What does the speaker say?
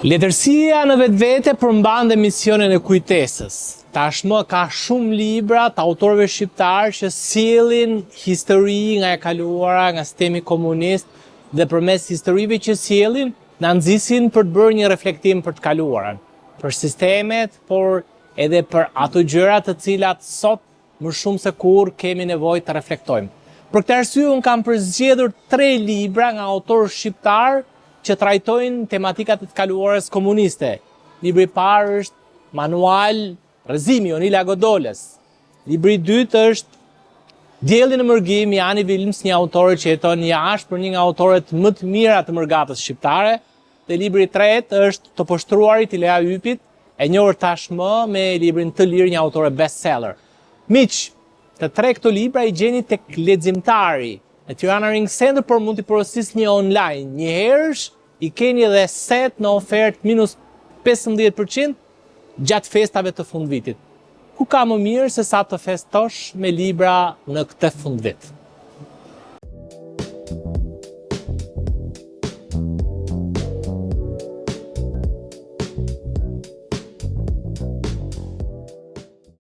Letërsia në vetvete përmban dhe misionin e kujtesës. Tashmë ka shumë libra të autorëve shqiptarë që sjellin histori nga e kaluara, nga sistemi komunist dhe përmes historive që sjellin, na nxisin për të bërë një reflektim për të kaluarën, për sistemet, por edhe për ato gjëra të cilat sot më shumë se kurrë kemi nevojë të reflektojmë. Për këtë arsye unë kam përzgjedhur tre libra nga autorë shqiptarë që trajtojnë tematikat e të kaluarës komuniste. Libri i parë është Manual Rrëzimi i Jonila Godoles. Libri i dytë është Dielli në mërgim i Ani Vilms, një autore që jeton jashtë, por një nga autoret më të mira të mërgatës shqiptare. Dhe libri i tretë është Të poshtruarit i Lea Ypit, e njohur tashmë me librin Të lirë, një autore bestseller. Miq, të tre këto libra i gjeni tek Leximtari në Tirana Ring Center, por mund t'i porosisni online. Njëherësh i keni edhe set në ofertë minus 15% gjatë festave të fundvitit. Ku ka më mirë se sa të festosh me libra në këtë fundvit?